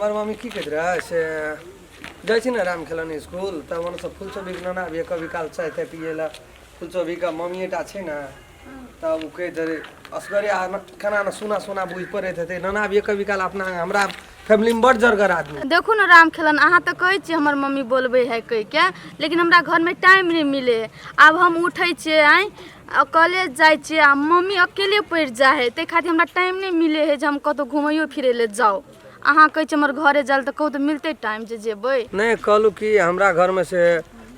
हमर मम्मी की कहैत रहै से जाइ छी ने राम खेलन स्कूल तऽ ओनसँ फुलचोभीके नाना अबियै कभी काल चाय ताय पियै लए। फुलचोभीके मम्मीएटा छै ने, तब ओ कहैत रहै असगरे आ केना ने सुना सुना बुझि पड़ैत हेतै। नाना अबियै कभी काल अपना हमरा फैमिलीमे बड़ जरगर आदमी। देखू ने राम खेलन, अहाँ तऽ कहै छियै हमर मम्मी बोलबै है कहिके, लेकिन हमरा घरमे टाइम नहि मिलै है। आब हम उठै छियै आँय आ कॉलेज जाइ छियै आ मम्मी अकेले पड़ि जाइ है, ताहि खातिर हमरा टाइम नहि मिलै है जे हम कतहु घुमैयो फिरै लए जाउ। अहाँ कहै छियै हमर घरे जायल, तऽ कहू तऽ मिलतै टाइम जे जेबै? नहि कहलहुँ कि हमरा घरमे से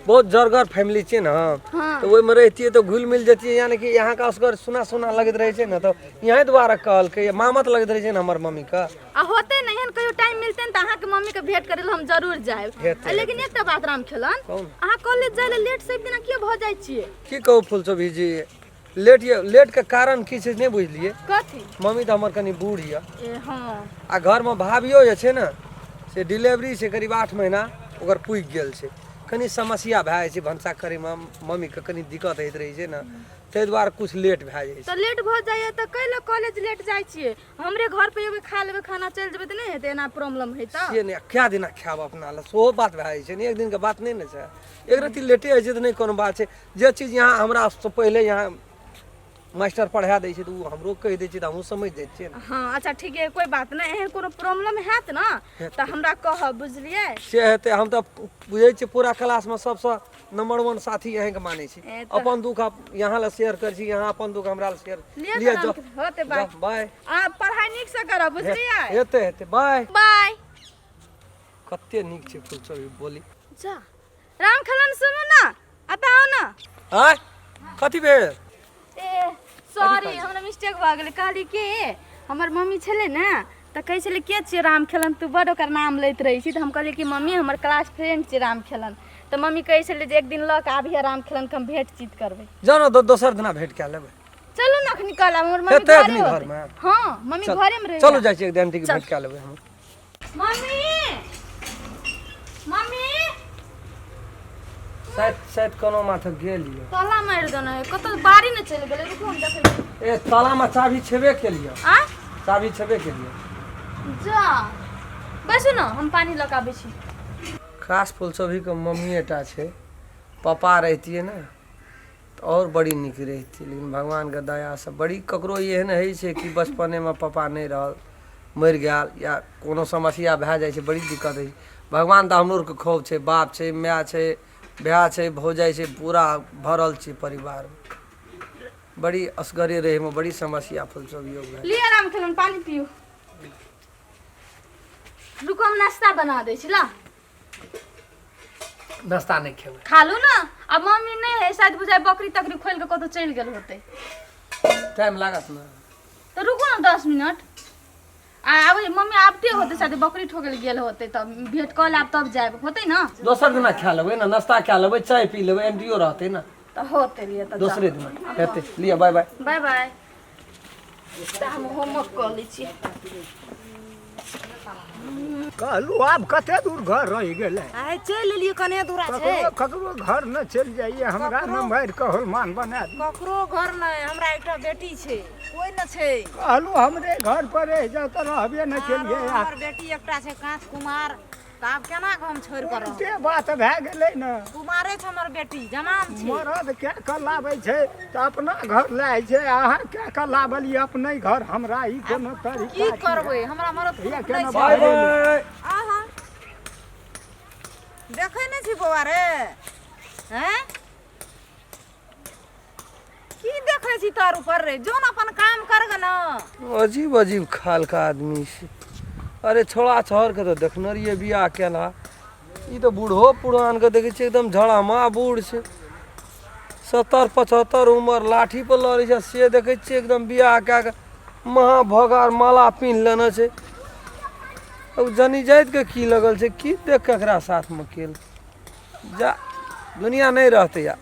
बहुत जरगर फैमिली छै ने। हाँ। तऽ ओहिमे रहितियै तऽ घुलि मिल जैतियै, यानी कि अहाँके असगर सुना सुना लगैत रहै छै ने, तऽ इएह दुआरे कहलकै मामत लगैत रहै छै ने हमर मम्मीके। आ होतै ने एहन कहियो टाइम मिलतै ने तऽ अहाँके मम्मीके भेंट करै लए हम जरूर जायब। हेतै। लेकिन एकटा बात राम खेलन, कहू। अहाँ कॉलेज जाइ लए लेट से एक दिना किया भऽ जाइ छियै? की कहू फुलचोभी जी, लेट यऽ, लेटके कारण की छै नहि बुझलियै। कथी? मम्मी तऽ हमर कनि बूढ़ यऽ। ए हँ। आ घरमे भाभियो जे छै ने से डिलीवरी छै, करीब 8 महीना ओकर पुगि गेल छै। कनि समस्या भए जाइ छै भनसा करैमे, मम्मीके कनि दिक्कत होइत रहै छै ने, ताहि दुआरे किछु लेट भए जाइ छै। तऽ लेट भऽ जाइए तऽ कैला कॉलेज लेट जाइ छियै? हमरे घर पे एबै, खा लेबै खाना, चलि जेबै तऽ नहि हेतै? एना प्रॉब्लम हइ तऽ से नहि, कए दिना खायब अपना लए, सेहो बात भए जाइ छै ने। एक दिनके बात नहि ने छै, एक रत्ती लेटे होइ छै तऽ नहि कोनो बात छै। जे चीज यहाँ हमरासँ पहिले यहाँ मास्टर पढ़ा दै छै तऽ ओ हमरो कहि दै छै तऽ हमहूँ समझि जाइ छियै ने। हँ, अच्छा ठीक है, कोइ बात नहि। एहन कोनो प्रॉब्लम हैत ने तऽ हमरा कहब, बुझलियै? से हेतै। हम तऽ बुझै छियै पूरा क्लासमे सबसँ नंबर 1 साथी अहीँके मानै छी। ए तऽ- अपन दुख यहाँ लए शेयर करै छी, यहाँ अपन दुख हमरा लए शेयर। लिअ लिअ तऽ जाउ। होतै, बाय। जाउ, बाय। अहाँ पढ़ाइ नीकसँ करब, बुझलियै? हेतै हेतै, बाय। बाय। कते नीक छै फुलचोभी बोली। जा राम खेलन, सुनू ने, एतऽ आउ ने। आँय, कथी भेल? ए सॉरी, हमरा मिस्टेक भऽ गेलै। कहली कि हमर मम्मी छलै ने तऽ कहै छलै के छियै राम खेलन, तू बड़ ओकर नाम लैत रहै छी। तऽ हम कहलियै कि मम्मी, हमर क्लास फ्रेंड छियै राम खेलन। तऽ मम्मी कहै छलै जे एक दिन लऽ कऽ आबिहे राम खेलनके, हम भेँट चीत करबै। जाउ ने, दोसर दिना भेँट कए लेबै। चलू ने, अखनी कल हमर मम्मी हेतै घरे अखनी होतै। घरमे? हँ, मम्मी चल- घरेमे रहै। चलू, जाइ छी, एक दिन आंटीके भेँट कए लेबै हम। Mummy, mummy. शायद शायद कोनो माथे गेल यऽ। ताला मारि देने है, कतऽ बाड़ी ने चलि गेलै। रुकू, हम देखै छी। ए, तालामे चाभी छेबे केलियै। आ चाभी छेबे केलियै। जा बैसू ने, हम पानी लऽ कऽ आबै छी। खास फुलसभीके मम्मीएटा छै, पापा रहितियै ने तऽ आओर बड़ी नीक रहितियै, लेकिन भगवानके दयासँ बड़ी ककरो एहन होइ छै कि बचपनेमे पापा नहि रहल, मरि गेल या कोनो समस्या भए जाइ छै, बड़ी दिक्कत होइ छै। भगवान तऽ हमरो आरके खूब छै, बाप छै, माय छै, भाय छै, भौजाइ छै, पूरा भरल छै परिवारमे। बड़ी असगरे रहैमे बड़ी समस्या फुलसभियो भेल। लिअ राम खेलौन, पानी पियू। रुको, हम नाश्ता बना दै छी। ला। नाश्ता नहि खेबै। खा लू ना। आ मम्मी नहि है शायद, बुझाइ बकरी तकरी खोलि कऽ कतहु चलि गेल होतै। टाइम लागत ने। तऽ रुकू ने 10 मिनट। आ आबै मम्मी आबते होतै शायद, बकरी ठोकै लए गेल होतै, तब भेंट कऽ लेब तब जायब होतै ने। दोसर दिना खा लेबै ने, नाश्ता खा लेबै, चाय पी लेबै, एंटियो रहतै ने। तऽ होतै, लिअ तऽ जाउ। दोसरे दिना हेतै। लिअ, बाय बाय। बाय बाय। तऽ हम होमवर्क कऽ लै छी। कहलू आब कते दूर घर रहि गेलै? आइ चलि एलियै, कने दूरा छै। ककरो ककरो घर न चलि जाइए, हमरा न मारि कऽ होलमान बना दी। ककरो घर नहि, हमरा एकटा बेटी छै, कोइ न छै। कहलू हमरे घर पर रहि जाउ तऽ रहबे नहि केलियै। आरो आ हमर बेटी एकटा छै काँच कुमार, तऽ आब केना कऽ हम छोड़ि कऽ रहब? उल्टे बात भए गेलै ने। कुमारे छै हमर बेटी, जवान छै। मरद कए कऽ लाबै छै तऽ अपना घर लए छै, अहाँ कए कऽ लाबलियै अपने घर हमरा, ई कोनो तरीका की करबै, हमरा मरद भैया पुरुख नहि केना छै। बाय बाय। आहा, देखै नहि छी बौआ रे? हैं, की देखै छी तर ऊपर रे? जोन अपन काम कर ग न। अजीब अजीब खाल का आदमी छै। अरे, छोड़ा छहरके तऽ देखने रहियै बियाह केला, ई तऽ बूढ़ो पुरानके देखै छियै, एकदम झड़ामा बूढ़ छै, 70 75 उमर, लाठी पर लड़ै छै, से देखै छियै एकदम बियाह कए कऽ महा भोगार माला पिन्ह लेने छै। अब जनी जातिके की लगल छै, की देख कऽ एकरा साथमे केल? जा, दुनिया नहि रहतै। या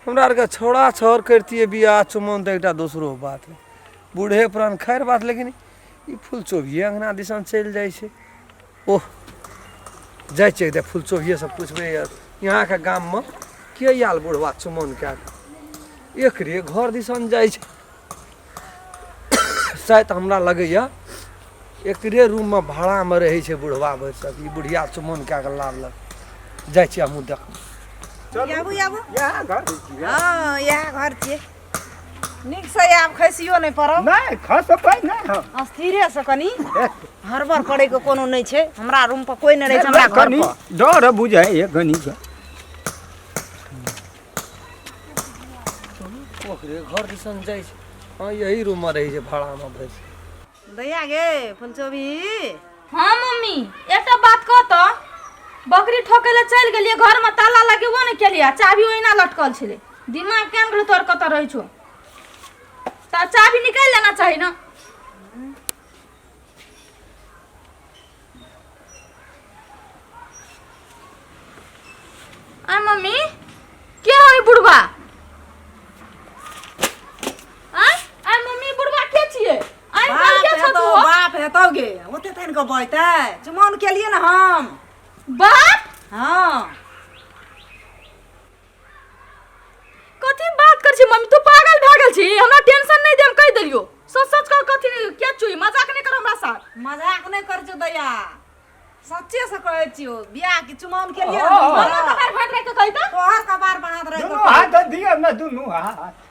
हमरा आरके छौड़ा छहर करितियै बियाह चुमौन तऽ एकटा दोसरो बात है, बूढ़े पुरान खैर बात, लेकिन ई फूल चोभिए अङ्गना दिसन चलि जाइ छै। ओह, जाइ छियै एकटा फूल चोभिएसँ पुछबै, यहाँके गाममे के आयल बुढ़वा चुमौन कए कऽ एकरे घर दिसन जाइ छै? शायद हमरा लगैए एकरे रूममे भाड़ामे रहै छै बुढ़वा भरिसक ई बुढ़िया चुमौन कए कऽ लाबलक जाइ छियै हमहूँ देखबै। चलू आबू आबू। इएह घर छियै। हँ, इएह घर छियै। नीकसँ आब खसियो नहि पड़ब। नहि खसबै नहि हम। स्थिरे से कनि हड़बड़ करैके कोनो नहि छै। हमरा रूम पर कोइ नहि रहै छै, हमरा घर कनि पर। डर बुझाइए कनि। ओकरे घर दिसन जाइ छै। हँ, यही रूममे रहै छै भाड़ामे भरि। दैया गे फुलचोभी। हाँ मम्मी, एकटा बात कह तऽ, बकरी ठोकै लए चलि गेलियै, घरमे ताला लगेबो नहि केलियै आ चाभी ओहिना लटकल छलै। दिमाग केहन गेलो तोहर? कतऽ रहै छौ? तऽ चाभी निकालि लेना चाही ने। आय मम्मी, के होई बुढ़वा? आय आय मम्मी, बुढ़वा के छियै? आय बाप के छौ हेतौ, तू? बाप हेतौ गे। ओते तानि कऽ बजतै? चुमाओन केलियै ने हम। बाप? हँ। कथी बात कर छी मम्मी? तू पागल भए गेल छी? हमरा टेंशन नहीं दे, हम कहि देलियो। सच सच कह, कथी के चुई? मजाक नहीं कर हमरा साथ। मजाक नहि करै छियौ दैया, सच्चे से कहै छियौ। बियाह के चुमाओन केलियै ने हँ। हम। हमर कपार फाटि राखि कऽ कहि तऽ। तोहर कपार पर हाथ राखि दुनू कऽ। हाथ दिअ ने, दुनू हाथ।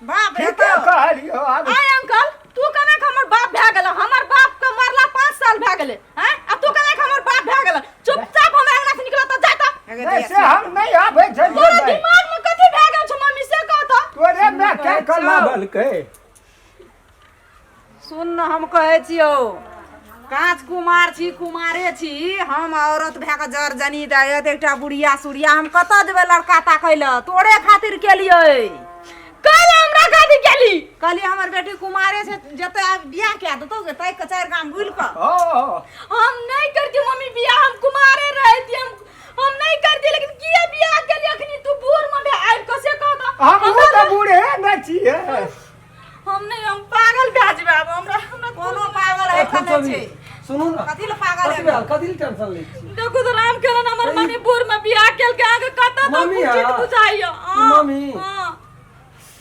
बाप ठीके हेतौ। कहलियौ आब। आय अंकल, तू केना के हमर बाप भए गेल? हमर बाप के मरला 5 साल भए गेलै। हैं, आ तू केना के हमर बाप भए गेल? चुपचाप हमरा अंगना से निकल तऽ जा तऽ। अगे नहि दैया, से हम नहि आबै छलियै। तोरा नहि। दिमाग में कथी भए गेल छौ मम्मी, से कह तऽ। तोरे माय के कला बलकै। सुन न, हम कहै छियौ, काँच कुमार छी, कुमारे छी हम। औरत भए कऽ जर जनी दैत एकटा बुढ़िया सुढ़िया, हम कतऽ जेबै लड़का ताकै लए? तोरे खातिर केलियै। काल्हि हमरा खातिर गेली? कहलियै हमर बेटी कुमारे छै, जतऽ आब बियाह कए देतौ गे, ताकि कऽ चारि गाम बुलि कऽ। हँ। हम नहीं करती मम्मी बियाह, हम कुमारे रहती, हम नहीं करती। लेकिन किया बियाह केली अखनी तू बूढ़ में भे आबि कऽ, से कह तऽ। हमहूँ तऽ बूढ़े नहि छियै। हम नहीं, हम पागल भए जेबै आब। हमरा हमरा कोनो पागल है का नहि छै। सुनू ने। कथी लए पागल कथी हेबै? भेल? कथी लए टेंशन लै छी? देखू तऽ राम केलन, हमर मम्मी बूढ़ में बियाह केलकै। अहाँके कतऽ तक मम्मी उचित है? बुझाइया? ई मम्मी? हाँ।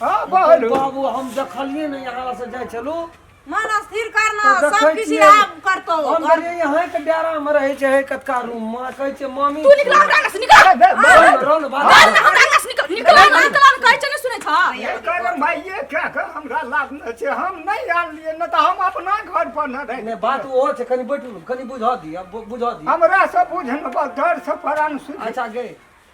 हँ, बोलू। बाबू, हम देखलियै ने, यहाँ से जाइ छलहुँ मन स्थिर कर न। तऽ देखै सब किछु छियै। आब करतौ। हम कहलियै यहाँ के डेरा में रहै छै, हे कतका रूम में कहै छै मम्मी। तू निकला हमरा अंगना से, निकला। रहो ने, बात घर में हमरा अंगना से निकल, निकला ना, निकला ना, कहै छै नहि सुनै छ। एकर माइये कए कऽ हमरा लाभ छै, हम नहि आनलियै, नहि तऽ हम अपना घर पर न रहि। नहि, बात ओहो छै। कनि बैठू ने, कनि बुझऽ दिअ, बुझऽ दिअ। हमरा से बुझन डर से परान सुझ। अच्छा गे।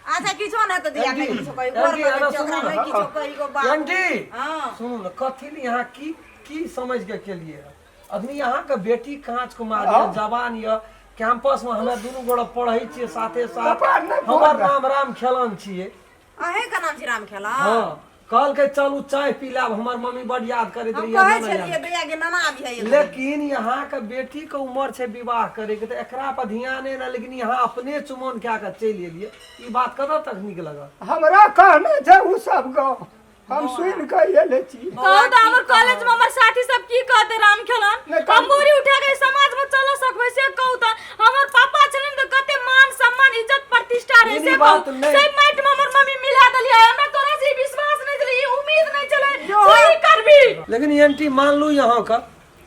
अच्छा, किछो नहि तऽ दिया आंटी, किछो कही गोर आंटी, लगै एना छियौ, सुनू ओकरा ने। नहि किछो कही गो बाप। आंटी। हँ। सुनू ने, कथी लए यहाँ की की समझ के केलिए? अखनी यहाँ के बेटी कांच कुमार यऽ, जवान यऽ, कैंपस में हमे दुनू गोड़ा पढ़ै छियै साथे साथ। कपार नहि हमर फोड़। नाम राम खेलन छियै। अहें के नाम छी राम खेला? हँ, कहलकै चलू चाय पी लाब, हमर मम्मी बड याद करैत हम रहियै। कहै नाना छलियै याद। दैया के नाना भी है एगो। लेकिन यहाँ के बेटी के उम्र छै विवाह करे के, तऽ एकरा पर ध्याने ने। लेकिन यहाँ अपने चुमौन कए के चलि एलियै, ई बात कतऽ तक नीक लगल? हमरा कहने छै उ सब गप, हम सुनि कऽ एले छी। कहू तऽ, हमर कॉलेज में हमर साथी सब की कहते राम खेलन? नहि, हम बोरी उठा के समाज में चल सकबै, से कहू तऽ? हमर पापा छलन तऽ कते मान सम्मान इज्जत प्रतिष्ठा रहे, ई से बात कहू? नहि। से माटि में हमर मम्मी मिला देलियै। हमरा तोरा से ई विश्वास नहीं छलै, ई उम्मीद नहीं छलै तू ई करबी। लेकिन आंटी, मान लू यहाँ का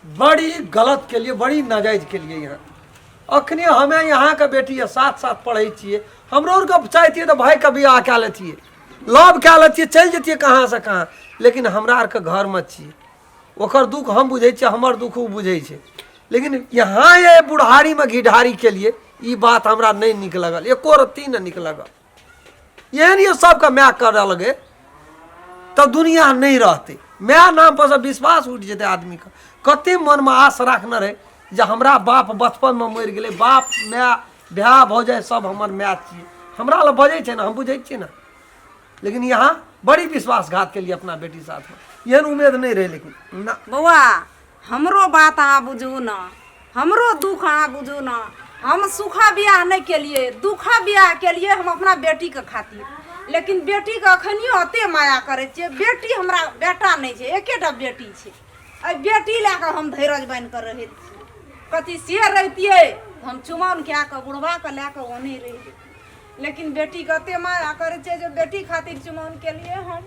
बड़ी गलत के लिए, बड़ी नाजायज के लिए। यहाँ अखनी हमें यहाँ के बेटी है, साथ साथ पढ़ै छियै। हमरो आरके चाहतियै तऽ भाई के बियाह कए लेतियै, लव कए लेतियै, चलि जतियै कहाँ से कहाँ। लेकिन हमरा आरके घरमे छियै, ओकर दुख हम बुझै छियै, हमर दुख ओ बुझै छै। लेकिन यहाँ ये बुढ़ारीमे घिढारी के लिए ई बात हमरा नहि नीक लगल, एको रत्ती नहि नीक लगल। एहन ये सबके माय करऽ लगे तब दुनिया नहि रहतै। माय नाम पर से विश्वास उठि जेतै आदमीके। कते मनमे आश राखने रहै जे हमरा बाप बचपनमे मरि गेलै, बाप माय भाय भौजाइ सब हमर माय छियै, हमरा लग बजै छै ने, हम बुझै छियै ने। लेकिन यहाँ बड़ी विश्वासघात के लिए अपना बेटी साथमे, एहन उम्मीद नहि रहै, लेकिन ना। बौआ, हमरो बात अहाँ बुझू ने, हमरो दुख अहाँ बुझू ने। हम सुखा बियाह नहि केलियै, दुखा बियाह केलियै हम अपना बेटीके खातिर। लेकिन बेटीके अखनियो ओते माया करै छियै। बेटी हमरा बेटा नहि छै, एकेटा बेटी छै। एहि बेटी लए कऽ हम धैरज बान्हि कऽ रहैत छी। कथी से रहितियै तऽ हम चुमाओन कए कऽ बुढ़बाके लए कऽ ओनहि रहि जैतियै। लेकिन बेटीके एते माया करै छियै जे बेटी खातिर चुमाओन केलियै हम।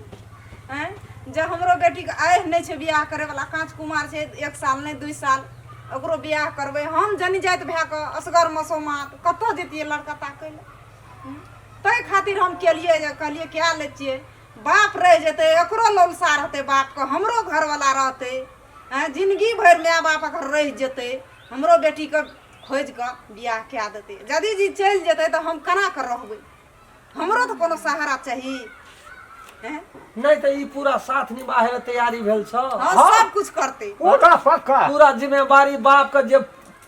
आँय, जे हमरो बेटीके आहि नहि छै बियाह करैवला, काँच कुमार छै, 1 साल नहि 2 साल। ओकरो बियाह करबै। हम जनी जाति भए कऽ असगर मसोमात कतऽ जैतियै लड़का ताकै लए? ताहि खातिर हम केलियै जे कहलियै कए लै छियै, बाप रहि जेतै, एकरो लौलसा रहतै बापके, हमरो घरवला रहतै। आँय, जिनगी भरि माय बाप अगर रहि जेतै, हमरो बेटीके खोजि कऽ बियाह कए देतै। यदि जी चलि जेतै तऽ हम केना कऽ रहबै? हमरो तऽ कोनो सहारा चाही। हैं? नहि तऽ ई पूरा साथ निभाहे लए तैयारी भेल छौ? हाँ, सब कुछ करतै पूरा पक्का, पूरा जिम्मेवारी बाप के जे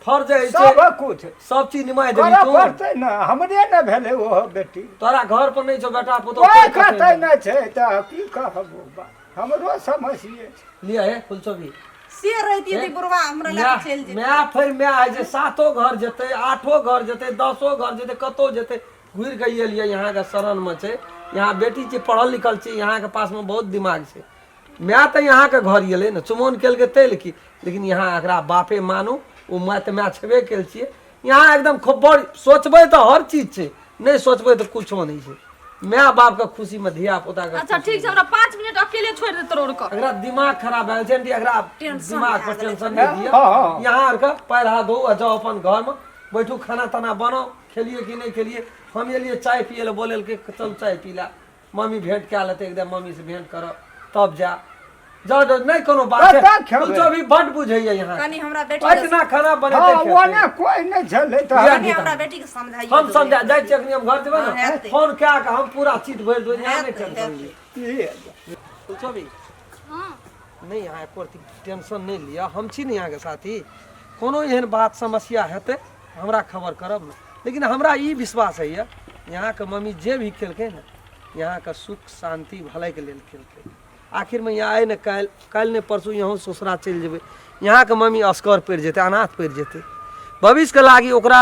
फर्ज होइ छै सब कुछ सब चीज निमाहि देबही करऽ तू? पड़तै ने, हमरे ने भेलै ओहो बेटी। तोरा घर पर नहि छौ बेटा पुतोह? कोइ कोइ कतै कतै नहि छै तऽ की कहबो बा, हमरो समस्ये छै। लिअ हे फुलचोबी। से रहितियै तऽ बुढ़वा हमरा लए कऽ चलि जेतै। माय फेर माय होइ छै, सातो घर जेतै, आठो घर जेतै, दसो घर जेतै, कतौ जेतै, घुरि कऽ एलियै यहाँके शरणमे छै। यहाँ बेटी छै, पढ़ल लिखल छै, यहाँके पासमे बहुत दिमाग छै। माय तऽ यहाँके घर एलै ने, चुमौन केलकै तै लए की, लेकिन यहाँ एकरा बापे मानू, ओ माय तऽ माय छेबे केल छियै। यहाँ एकदम खूब बड़ सोचबै तऽ हर चीज छै, नहि सोचबै तऽ कुछो नहि छै। माय बापके खुशीमे धिया पुताके। अच्छा ठीक छै, हमरा 5 मिनट अकेले छोड़ि दे तोड़ कऽ। एकरा दिमाग खराब भए गेल छै आंटी, एकरा दिमाग पर टेंशन नहि दिअ। हँ। यहाँ आरके पैर हाथ धो आ जाउ अपन घरमे बैठू, खाना ताना बनाउ। खेलिए कि नहि खेलिए? हम एलियै चाय पियै लए, बोलेलकै चल चाय पी ला, मम्मी भेंट कए लेतै, एकदम मम्मीसँ भेंट करब तब जा। जाउ जाउ, नहि कोनो बात छै। कतऽ खेबै? फुलचो भी बड्ड बुझैया यहाँ। कनि हमरा बेटी के इतना खाना बनेतै हँ, खेतै। ओना कोइ नहि छलै तऽ। लिअ। कनि हमरा बेटी के समझाइयो हम देबै। समझा जाइ छियै, अखनी हम घर जेबै हँ, ने, हेतै। फोन कए कऽ हम पूरा चीट भरि देबै। यहाँ नहि हेतै, टेंशन लिअ। ई फुलचो भी। हँ। नहि, अहाँ एको रत्ती टेंशन नहि लिअ, हम छी ने अहाँके साथी। कोनो एहन बात समस्या हेतै हमरा खबर करब ने। लेकिन हमरा ई विश्वास होइए, यहाँके मम्मी जे भी केलकै ने, यहाँके सुख शान्ति भलाइके लेल केलकै। आखिरमे यहाँ आइ ने काल्हि, काल्हि नहि परसू यहाँ ससुरा चलि जेबै, यहाँके मम्मी असगर पड़ि जेतै, अनाथ पड़ि जेतै। भविष्यके लागि ओकरा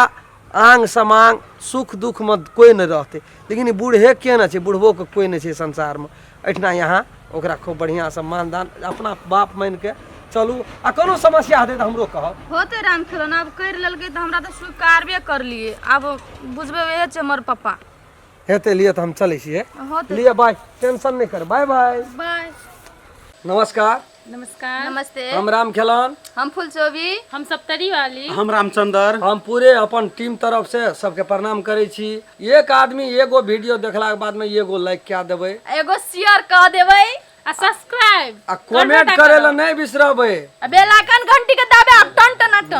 आंग समांग सुख दुखमे कोइ नहि रहतै। लेकिन ई बूढ़े के ने छै, बुढ़बोके कोइ नहि छै संसारमे। एहिठिना यहाँ ओकरा खूब बढ़िआँसँ मानदान अपना बाप मानिके चलू, आ कोनो समस्या हेतै तऽ हमरो कहब। होते राम खेलन, आब करि लेलकै तऽ हमरा तऽ स्वीकारबे करलियै, आब बुझबै वएह छै हमर पप्पा। हेतै, लिअ तऽ हम चलै छियै। होतै। लिअ, बाय, टेंशन नहि कर, बाय बाय। बाय। नमस्कार। नमस्कार। नमस्ते। हम राम खेलन। हम फुलचोबी। हम सप्तरी वाली। हम रामचंद्र। हम पूरे अपन टीम तरफ से सबके प्रणाम करै छी। एक आदमी एगो वीडियो देखलाके बादमे एगो लाइक कए देबै, एगो शेयर कऽ देबै आ सब्सक्राइब आ कमेंट करे ला नहि बिसरबै, आ बेल आइकन घंटी के दबाएब, टन टन टन।